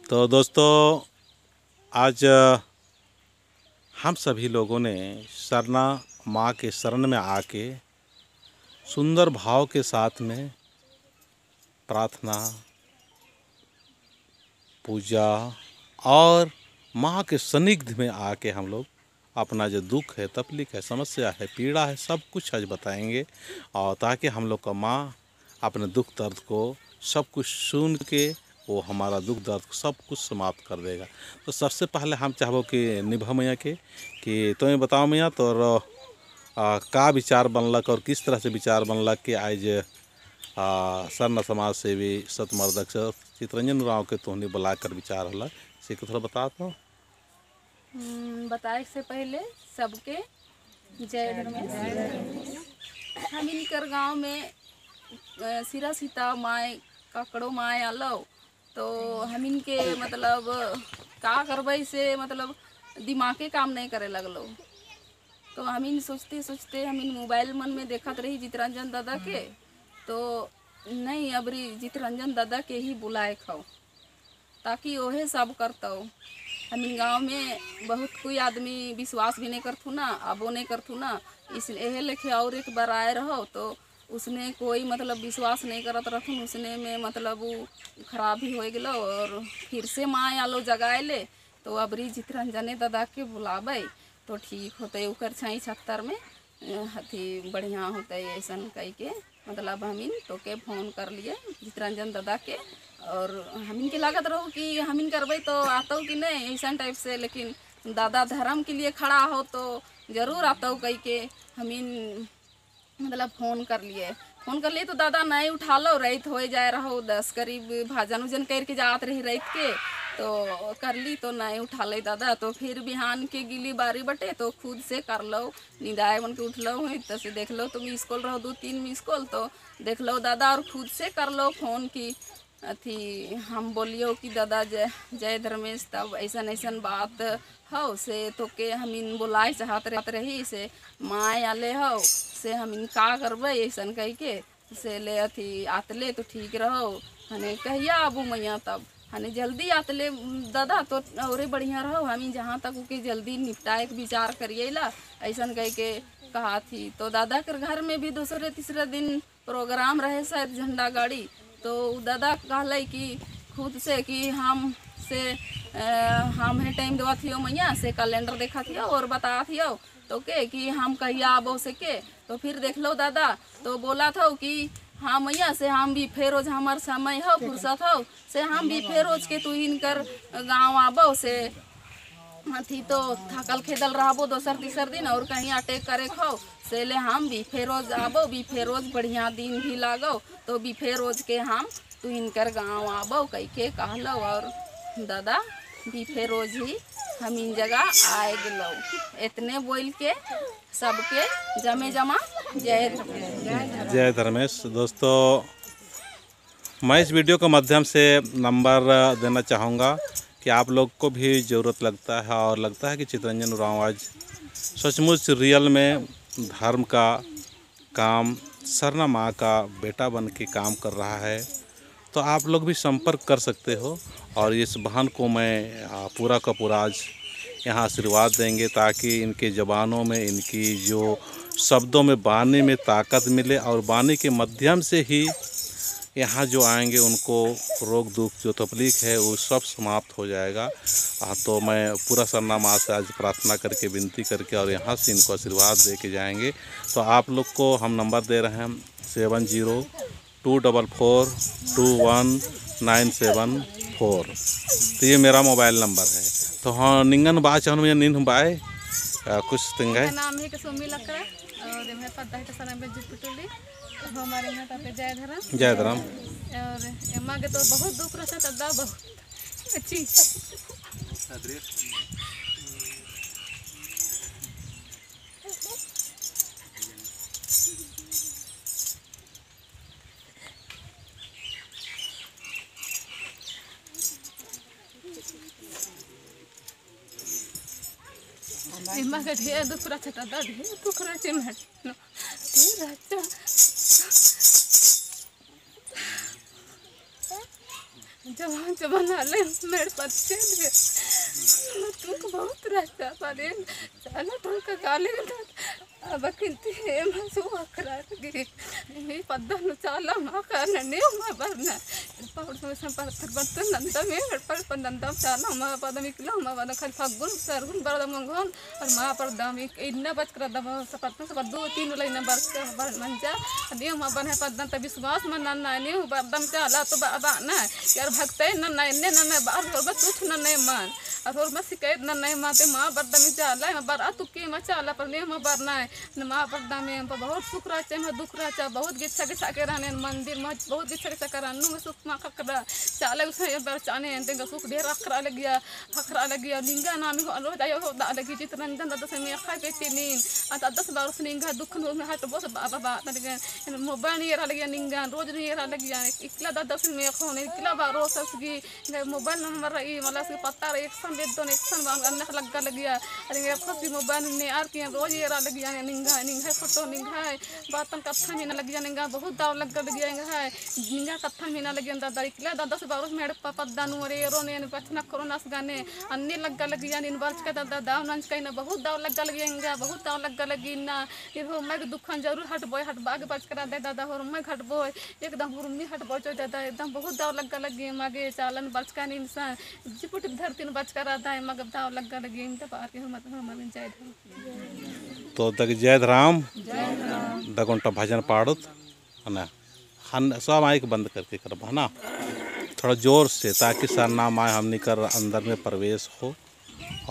तो दोस्तों आज हम सभी लोगों ने सरना माँ के शरण में आके सुंदर भाव के साथ में प्रार्थना, पूजा और माँ के सानिध्य में आके हम लोग अपना जो दुख है, तकलीफ है, समस्या है, पीड़ा है, सब कुछ आज बताएंगे और ताकि हम लोग का माँ अपने दुख दर्द को सब कुछ सुन के वो हमारा दुख दर्द सब कुछ समाप्त कर देगा। तो सबसे पहले हम चाहबो कि निभा मैया के कि तुम्हें बताओ मैया तो का विचार बनलक और किस तरह से विचार बनलक कि आज सरना समाज सेवी सतमर्दक चितरंजन राव के तोहनी बुला कर विचार होला, से थोड़ा बता तो। बताए से पहले सबके जय धर्मेश। हम इनकर गांव में सिरा सीता माए ककड़ो माए आलो तो हम इनके मतलब का करबै से मतलब दिमागे काम नहीं करे लगलो। तो हम इन सोचते सोचते हम इन मोबाइल मन में देखत रही चितरंजन दादा के, तो नहीं अबरी चितरंजन दादा के ही बुलाए खाओ ताकि ओहे सब करतो। हम इन गाँव में बहुत कोई आदमी विश्वास भी नहीं करथू ना, आबो नहीं करथू ना, इसलिए लेके और एक बार आए रहो तो उसने कोई मतलब विश्वास नहीं करत रहथुन, उसने में मतलब वो खराब ही हो गलो और फिर से माँ आलो जगाए ले तो अबरी चितरंजने दादा के बुलाबै तो ठीक होते, उकर छई छत्तर में अथी बढ़िया होते ऐसा कह के मतलब हमिन तो के फोन कर लिए चितरंजन दादा के। और हमिन के लागत रहो कि हमिन करबै तो आतो कि नहीं ऐसा टाइप से, लेकिन दादा धर्म के लिए खड़ा हो तो जरूर आतो कह के हमिन मतलब फोन कर लिए। फोन कर लिए तो दादा नहीं उठा लो, रैत हो जाए रहो 10 करीब भाजन उजन करके जात रही रैत के, तो कर ली तो नहीं उठा ले दादा। तो फिर बिहान के गिली बारी बटे तो खुद से कर लो, निदाए बन के उठ लो हुई तो से देख लो तुम मिस कॉल रहो 2-3 मिस कॉल तो देख लो दादा और खुद से कर लो फोन की अथी हम बोलियो कि दादा जय जय धर्मेश तब ऐसा ऐसा बात हो से तो के हम इन बुलाए चाहत रही से माए आले हो से हम इन का करबै ऐसा कह के से ले अथी आतले तो ठीक रहो हने कहिया आबू मैया तब हने जल्दी आतले दादा तो और बढ़िया रहो, हम जहाँ तक के जल्दी निपटाए के विचार करिए ला ऐसा कह के कहा थी। तो दादा के घर में भी दूसरे तीसरे दिन प्रोग्राम रहे शायद झंडा गाड़ी, तो दादा कहले कि खुद से कि हम से हम है टाइम देवा थियो मैया से कैलेंडर देखा थियो और बता थियो तो के कि हम कहिया आबो से के, तो फिर देख लो दादा तो बोला था कि हाँ मैया से हम भी फिर रोज हमार समय हो फुर्सत हो से हम भी फिर रोज के तू इनकर गाँव आबो से अथी तो थकल खेदल रहबो दोसर तीसर दिन और कहीं अटैक करे खो से ले हम भी फिर रोज आबो भी फिर रोज बढ़िया दिन भी लागो तो भी फिर रोज के हम तू इनकर गाँव आबो कह के कहलो और दादा भी फिर रोज ही हम इन जगह आए गलो। इतने बोल के सबके जमे जमा जय जय धर्मेश। दोस्तों मैं इस वीडियो के माध्यम से नंबर देना चाहूँगा कि आप लोग को भी ज़रूरत लगता है और लगता है कि चितरंजन उरांव आज सचमुच रियल में धर्म का काम सरना माँ का बेटा बन के काम कर रहा है, तो आप लोग भी संपर्क कर सकते हो। और इस बहन को मैं पूरा का पूरा आज यहाँ आशीर्वाद देंगे ताकि इनके ज़बानों में, इनकी जो शब्दों में वाणी में ताकत मिले और वाणी के माध्यम से ही यहाँ जो आएंगे उनको रोग दुख जो तकलीफ है वो सब समाप्त हो जाएगा। तो मैं पूरा सरना माँ से आज प्रार्थना करके विनती करके और यहाँ से इनको आशीर्वाद दे के जाएंगे। तो आप लोग को हम नंबर दे रहे हैं 7024421974, तो ये मेरा मोबाइल नंबर है। तो हाँ निंगन बा चाहन में निन बाय कुछ तिंगे नाम है कसुमी लकड़ा और मैं पता है सर में जुपिटुली हमारे यहाँ पे जय धर्म जय धर्म। और अम्मा के तो बहुत दुख रहा था बहुत अच्छी अम्मा के ढेर दुख रहा था ढेर दुख रहा ढेर जवान जवान आले मेरे बच्चे थे तुमको बहुत रास्ता पाले चला तुमका गाले अब किंती मसु अखरा लगी ये पद्दन चाला मां करने मां बरना पाउड समय संपर बर्तन नंदा में पर पर नंदा चाला मां पदम इकला मां बद खाली फगुन सरगुन बरद मंगन और मां पर दम इतना बच कर दम सपत सब दो तीन लाइन बरस कर मंजा ने मां बन है पद्दन त विश्वास मन ना ने बरदम चाला तो बाबा ना यार भक्ते न न ने न बार और बस कुछ न नहीं मान और और शिकायत न नहीं माते मां बरदम चाला बर आ तुके मां चाला पर ने मां बरना माँ पर्दा में बहुत सुख रहा है दुख रहा बहुत गिच्छा गिच्छा के रहने मंदिर में बहुत गिच्छा गिच्छा कर में सुख माँ खकरा चाले उसे चाने सुख ढेर अखरा लग गया अखरा लग गया निंगा नामी हो रोज आयो हो लगी चितरंजन दादा से मैं खा के नीन आ 10 बार उस निंगा दुख में हट बस बाबा बा मोबाइल नहीं रहा लग गया निंगा रोज नहीं रहा लग गया इकला दादा से मैं खोने इकला बार रोज ससगी मोबाइल नंबर रही मला से पता रही एक सन बेद दो एक सन लग लग गया अरे फसी मोबाइल ने are के रोज ये रहा लग गया निंगा निंगा फोटो निंगा बातन कत्था में लग गया निंगा बहुत दाव लग गया है निंगा कत्था में लग गया दादा इकला दादा से बारोस मेड़ पापा दानु अरे रो ने बचना करो नास गाने अन्य लग लग गया निन बर्च का दादा दाव नंच का ना बहुत दाव लग लग गया बहुत दाव लग लगी ना ये हो मैं दुखन जरूर हट बोय हट बाग बच करा दे दादा हो मैं घट बोय एकदम हुरमी हट बोय चो दादा एकदम बहुत दाव लग लग गया मागे चालन बच का इंसान जिपुट धरती न बच करा दाए मग दाव लग लग गया इन पार के हम हम जय तो तक जय राम दगोंटा भजन पाड़त है ना हन सब माइक बंद करके करब है ना थोड़ा जोर से ताकि सरना माए हमनी कर अंदर में प्रवेश हो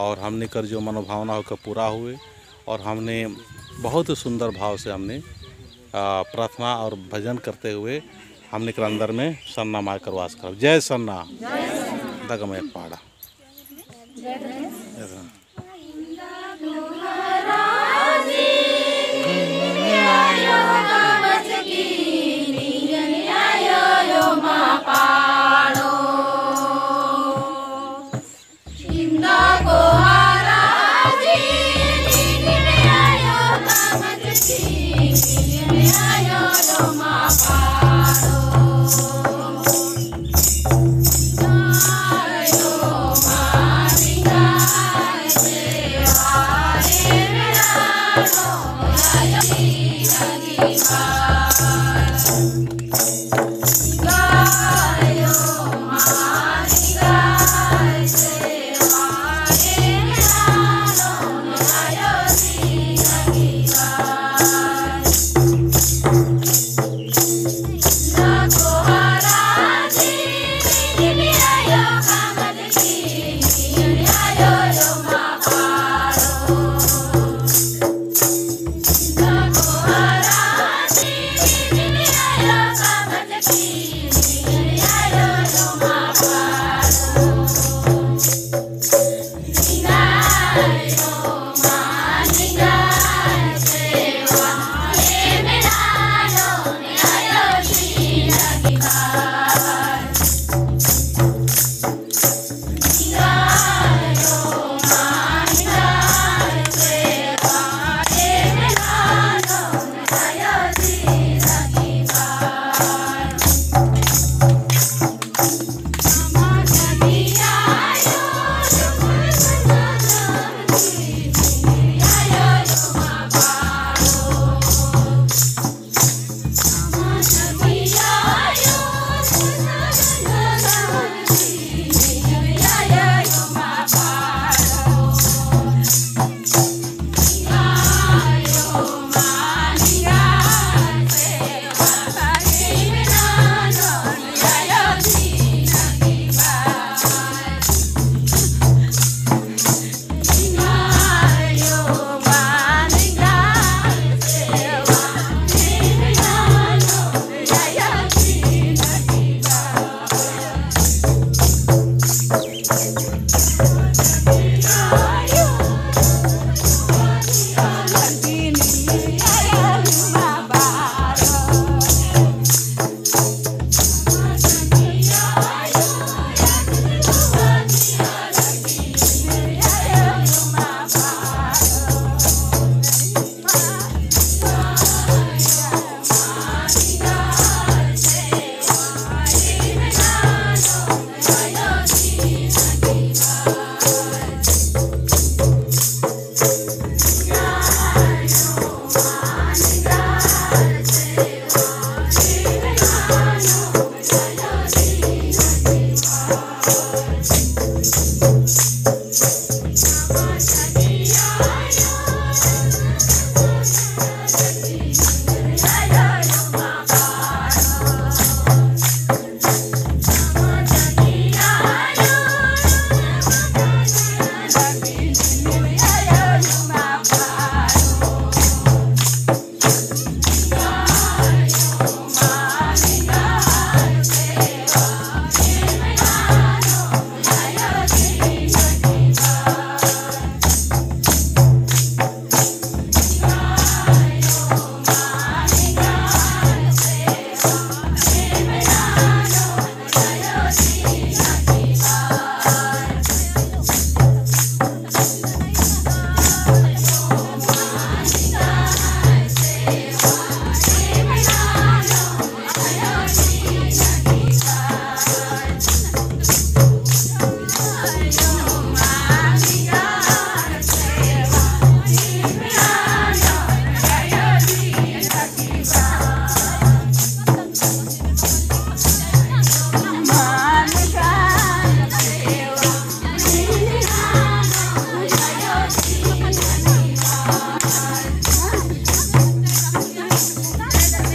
और हमनी कर जो मनोभावना होकर पूरा हुए और हमने बहुत सुंदर भाव से हमने प्रार्थना और भजन करते हुए हमने कर अंदर में सरना माए कर वास करब। जय सरना दगमय पाड़ा। जय राम। आयो माँ।